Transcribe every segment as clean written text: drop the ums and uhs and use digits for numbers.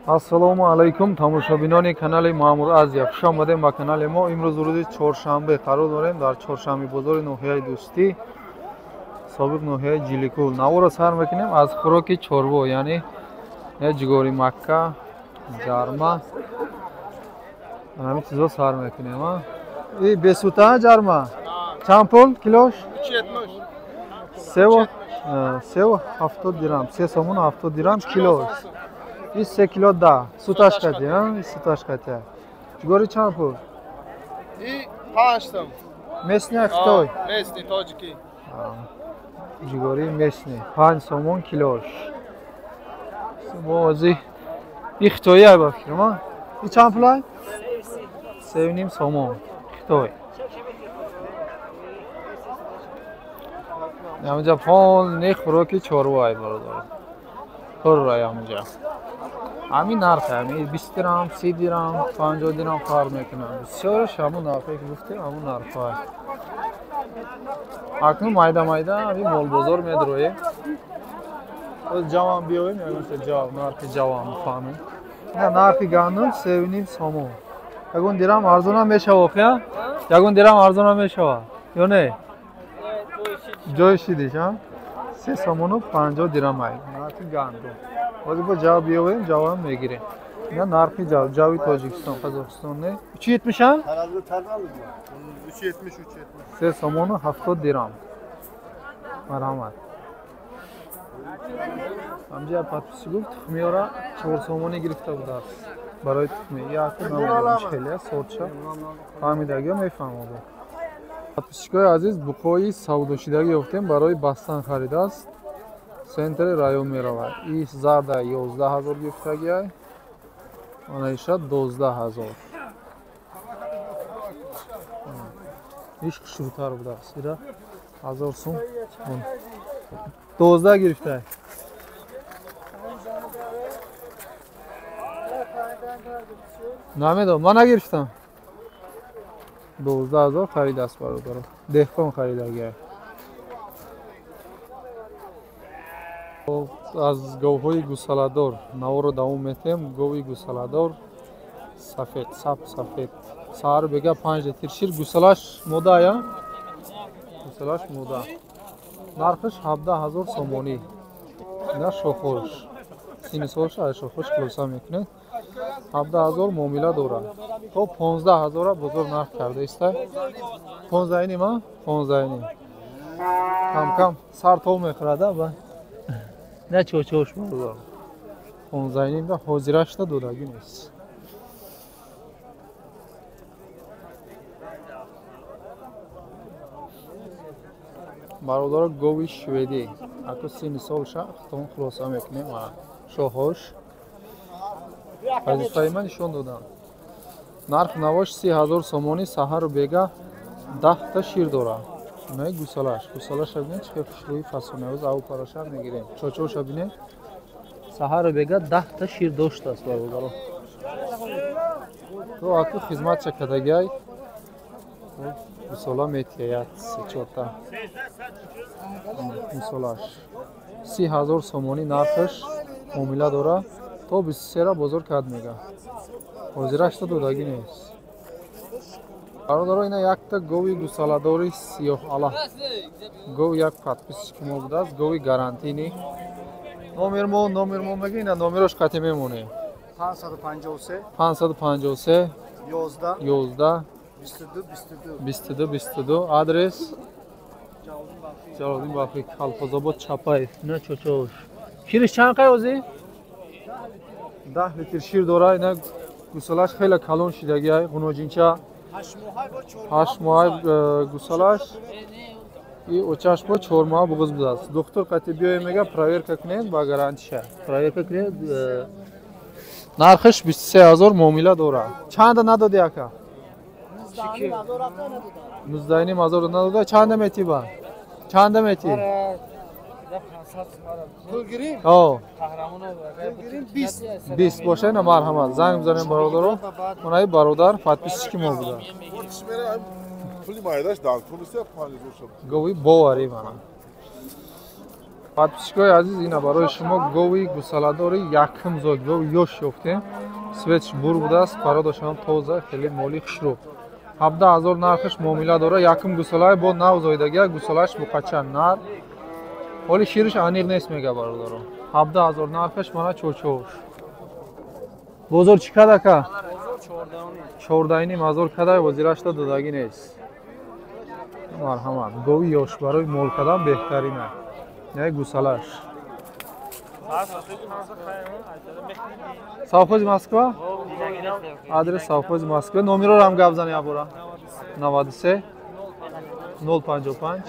Ассалому алайкум, тамошобинони канали Маъмур Азия. Хуш омадем ба канали мо. Имрӯз рӯзи чоршанбе қарор дорем дар чоршанбе бозори ноҳияи Дӯстӣ, собиқ ноҳияи Ҷиликул. Наворо сар мекунем аз хӯроки чорво, яъне ҷигори макка, ҷарма, ҳамин чизо сар мекунем. И бесута ҷарма чанд пул килош? 3,70 дирам, 3 сомон 70 дирам килош. И 3 кило да, суташ кати, а? Суташ кати. Ҷигори чанд пул? И 5 сом. Местный хитой? Местный, тоҷикӣ. Ҷигори местный, 5 сомон килош. Мо ози и хитои ай ба фикрам, а? И чанд пул ай? 3,5 сомон. Хитой. Ҳаминҷа полный хӯроки чорво ай, бародар. Пур ай ҳаминҷа. Ҳамин нарх, ҳамин 20 дирам, 30 дирам, 50 дирам фарқ мекунад. Бисёраш ҳамун нархе ки гуфтем, ҳамун нархҳо. Акнун майда майда ҳамин молбозор медроем. Боз ҷавам биёем, ягонча ҷав, нархи ҷавам бифаҳмем. Ина нархи гандум 3,5 сомон. Ягон дирам арзонам мешава, охия? Ягон дирам арзонам мешава ё не? Ҷои шидиш, а? 3 сомону 50 дирам ай нархи гандум. Ҳозир бо ҷав биёвем, ҷавам мегирем. Ина нархи ҷав, ҷави Тоҷикистон, Қазоқистон не? 3,70 а? 3,70, 3,70. 3 сомону 70 дирам. Марҳамат. Ҳамҷа подписчик гуфт, тухмиёра 4 сомонӣ гирифта будааст. Барои тухми. Як намедонам чӣ хеле сортша. Фаҳмидагиё мефаҳмад. Подписчикои азиз, буқои савдошидагӣ ёфтем, барои бастан харидааст. Центри район меравад. И зарда 11 000 гирифтагиай. Ана иша 12 000. Иш хушрӯтар будааст. Ира 1000 сум. 12 гирифтай. Намедонам, ман нагирифтам. 12 000 харидааст, бародаро. Деҳқон харидагиай. Аз говҳои гусаладор наворо давом метем. Гови гусаладор сафед, сап сафед. Саҳар бега 5 литр шир, гусалаш мода я? Гусалаш мода. Нархаш 17 000 сомонӣ. Ина шохош. Сини солш аз шохош хулоса мекунед. 17 000 муомила дорад. То 15 000 бозор нарх карда иста. 15,5, а? 15,5. Кам кам сар то мехӯрада ба. Не чочош бозор. 15,5 да ҳозирашта додагӣ нест. Бародаро, гови шведӣ. Ако сини солша хитон хулоса мекунем. Шоҳош. Вазифаи ман нишон додам. Нарх навош 30 000 сомонӣ, саҳару бега 10 та шир дорад. Инаи гусалаш. Гусалаша бинед, чӣ хел хушрӯи фасоне. Ҳоз аву параша мегирем. Чочоша бинед. Саҳару бега 10 та шир доштааст, бародаро. То аку хизматча кардагиай. Гусола метиҳад се чорта. Гусолаш. 30 000 сомонӣ нархаш, муомила дорад. То 23-ра бозор кард мега. Ҳозирашта додагӣ нест. Бародаро, ина якта гови гусаладори сиёҳ ала. Гов як подписчики мо будааст, гови гарантийный. Номер мо мега, ина номерош қатӣ мемонем. 553 553 11 11 22 22. 22 22. Адрес Ҷалолиддин Балхӣ, Калхозобод, Чапаев. Ина чочош. Шириш чанд қай озӣ? 10 литр шир дора. Ина гусалаш хеле калон шидагиай, ғуноҷинча. 8 моҳай гусалаш и очаш бо 4 моҳ буғуз будааст. Доктор қати биёем мега, проверка кунед, ба гарантиша. Проверка кунед. Нархаш 23 000, муомила дора. Чанда надоди, ака? 19,5 ҳазор надода, чанда метӣ ба? Чанда метӣ? Пул гирим? О, Пул гирим 20. 20 боша, ина марҳамат. Занг бизанем, бародаро. Онаи бародар подписчики мо буда. Пули майдаш дар кунусе 5000 шуд. Гови боварӣ мана. Подписчикои азиз, ина барои шумо гови гусаладори якум зод, гови ёш ёфтем. Светш бур будааст, пародашам тоза, хеле моли хушрӯ. 17 000 нархаш муомила дора. Якум гусалаи бо нав зоидагия, гусалааш буқача нар. Ҳоли шириш аниқ нест мега бародаро. 17 000 нархаш, мана чочош. Бозор чӣ кад ака? 14,5 ҳазор кадай, ҳозирашта додагӣ нест. Марҳамат, гови ёш барои мол кардан беҳтарин аст. Яъне гусалаш. Совхози Москва? Адрес совхози Москва. Номероро ҳам гап зани ябора. 93 055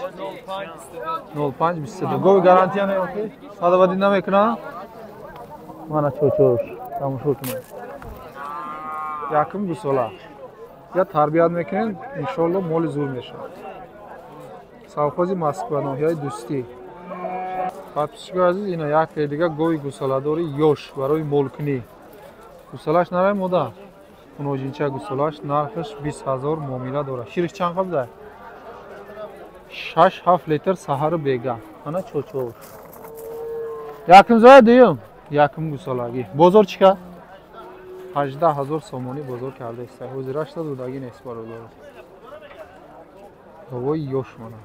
05 22. Гови гарантия неохи? Садавадӣ намекунад? Мана чочош. Тамошо кунед. Якум гусола. Я тарбият мекунед, иншоалло моли зур мешавад. Совхози Москва, ноҳияи Дӯстӣ. Подписчикои азиз, ина яке дига гови гусоладори ёш барои молкунӣ. Гусолаш нарай мода. Муноҷинча гусолаш, нархаш 20 000 муомила дорад. Шириш чанд қабза? 6-7 литр саҳару бега. Ана чочош. Якум зоя дуюм? Якум гусолагӣ. Бозор чӣ кард? 18 000 сомонӣ бозор карда иста. Ҳозирашта додагӣ нест бародаро. Говои ёш мана.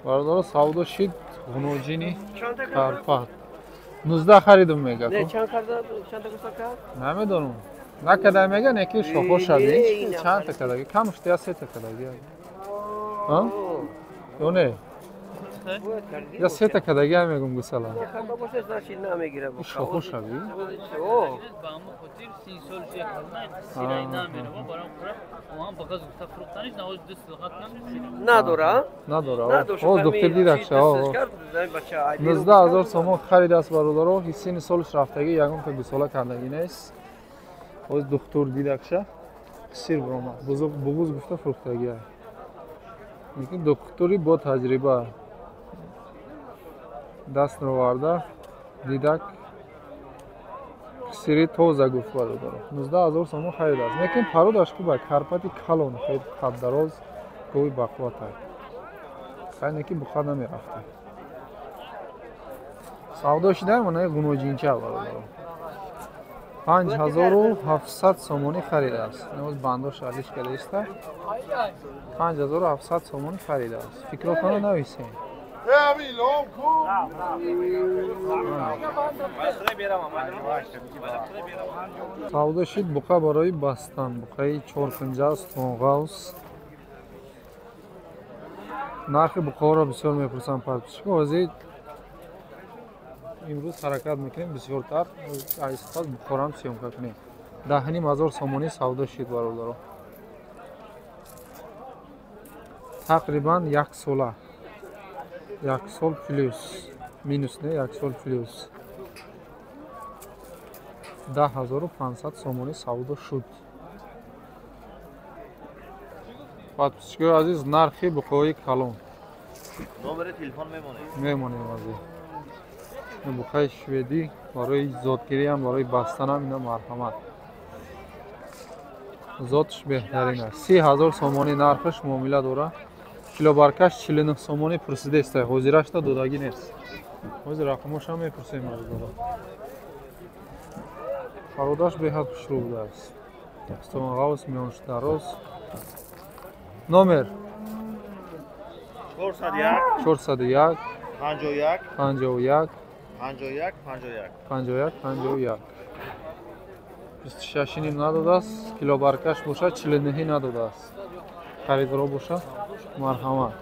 Бародаро, савдо шид ғуноҷини Карпат. 19 харидум мега. Намедонам. Накарда мега, неки шохо шади. Чанд та кардаги? Камш я се та кардаги. А? Ё не? Я се та кардаги мегум гусала. Шохо шади. Надора? Надора. О, духтер дидакша. 19 000 сомон харидааст бародаро. Синни солаш рафтагӣ, ягон та гусола кардагӣ нест. Оз духтур дидакша. Сир биромад. Буғуз гуфта фурӯхтагӣ. Лекин духтури бо таҷриба даст оварда дидак сири тоза гуфт бародаро. 19 000 сомон харидааст. Лекин пародаш хуб аст, карпати калон, хеле қаддароз, гови бақувват аст. Хайне ки буха намерафта. Савдо шида мана гуноҷинча бародаро. 5700 сомонӣ харидааст. Имрӯз бандош алиш карда иста. 5700 сомонӣ харидааст. Фикротонро нависем. Савдо шид буқа барои бастан. Буқаи чорпинҷа стонғавс. Нархи буқаҳоро бисёр мепурсам подписчико. Ҳозир имрӯз ҳаракат мекунем бисёртар айсипас бухорам съёмка кунем. 10,5 ҳазор сомонӣ савдо шид бародаро. Тақрибан як сола. Як сол плюс. Минус не, як сол плюс. 10 500 сомонӣ савдо шуд. Подписчикои азиз, нархи буқаҳои калон. Номери телефон мемонед? Мемонем азиз. Буқаи шведӣ барои зодгириам, барои бастанам ина марҳамат. Зодш беҳтарин аст. 30 000 сомонӣ нархаш муомила дора. Килобаркаш 49 сомонӣ пурсида иста. Ҳозирашта додагӣ нест. Ҳозир рақамошам мепурсем бародаро. Пародаш беҳад хушрӯ будааст. Стонғавс, миёншдароз. Номер 401 401 51 51 51 51. 51 51. 26,5 надодааст, килобаркаш бошад 49 надодааст. Харидоро бошад, марҳамат.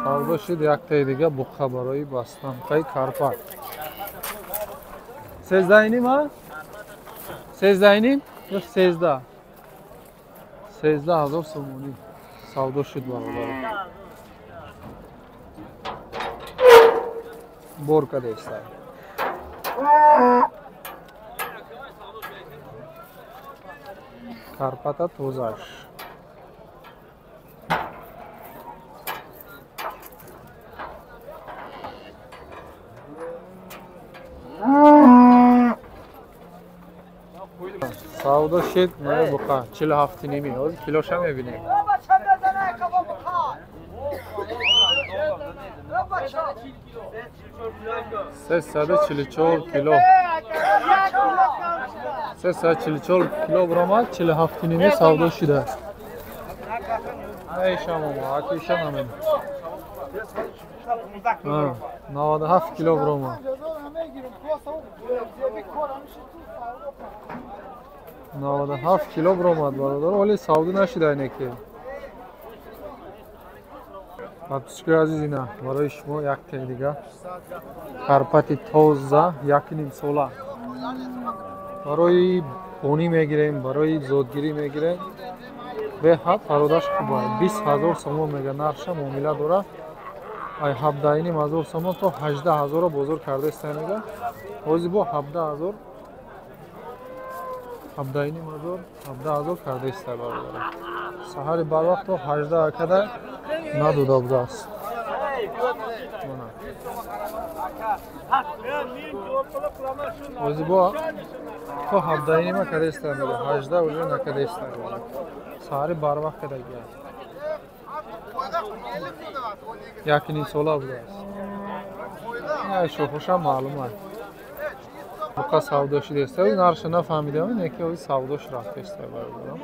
Савдо шид яктаи дига буқа барои бастан. Буқаи Карпат. 13,5 а? 13,5? Ё 13? 13 000 сомонӣ савдо шуд бародаро. Бор кадеста. Карпата тозаш. савдо шид, мана буқа 47,5. Ҳозир килоша мебинем. 344 кило. 344 кило баромад, 47,5 савдо шидааст. Ишам омад, аки иша намед. 97 кило баромад. 97 кило баромад бародар, вале савдо нашида инеки. Подписчикои азиз, ина барои шумо як тег дига карпати тоза 1,5 сола. Барои бонӣ мегирем, барои зодгирӣ мегирем. Беҳад пародаш хуб аст. 20 ҳазор сомон мега нархша, муомила дора. Ай 17,5 ҳазор сомон то 18 ҳазорро бозор кардаиста мега. Ҳозир бо 17 ҳазор, 17,5 ҳазор, 17 ҳазор кардаиста бародаро. Саҳари барвақт то 18 када надода будааст. Ҳозир бо то 17,5 кадаиста мега, 18 уже накадаиста. Саҳари барвақт кадагия. 1,5 сола будааст. Шохушам маълум аст. Буқа савдо шудааст. Нархша нафаҳмидам, неки ои савдош рафтааст бародарам.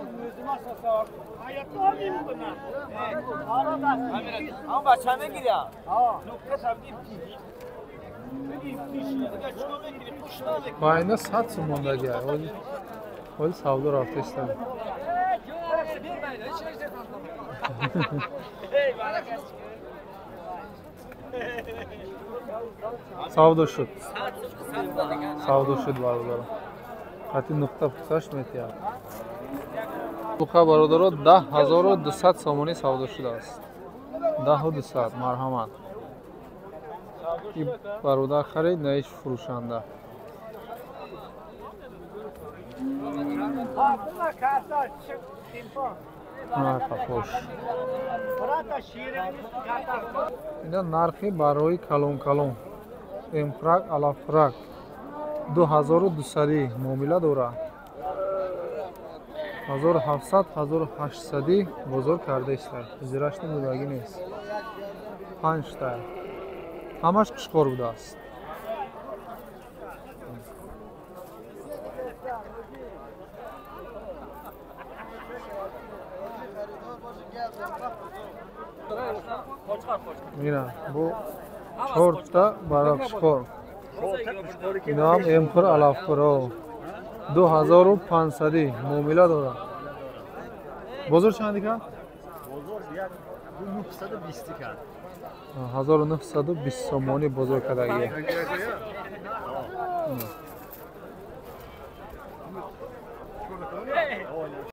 Байна 100 сум мондагия. Ои савдо рафтааст. Савдо шуд. Савдо шуд бародаро. Қати нуқта пусаш метиҳад. Буқа бародаро 10200 сомонӣ савдо шудааст. 10200, марҳамат. Ки бародар харид, на иш фурӯшанда. Қафош. Ина нархи барои калон-калон. Эмпрак, алафрак 2200 муомила дорад. 1700, 1800 бозор кардаиста. Зирашни будагӣ нест. 5 та. Ҳамаш қишқор будааст. Ина бу 4 та барақшқор. Инаам эмпур алафпур. 2500 муомила дорад. Бозор чанд кард? Бозор 1920 кард. 1920 сомонӣ бозор кардагӣ.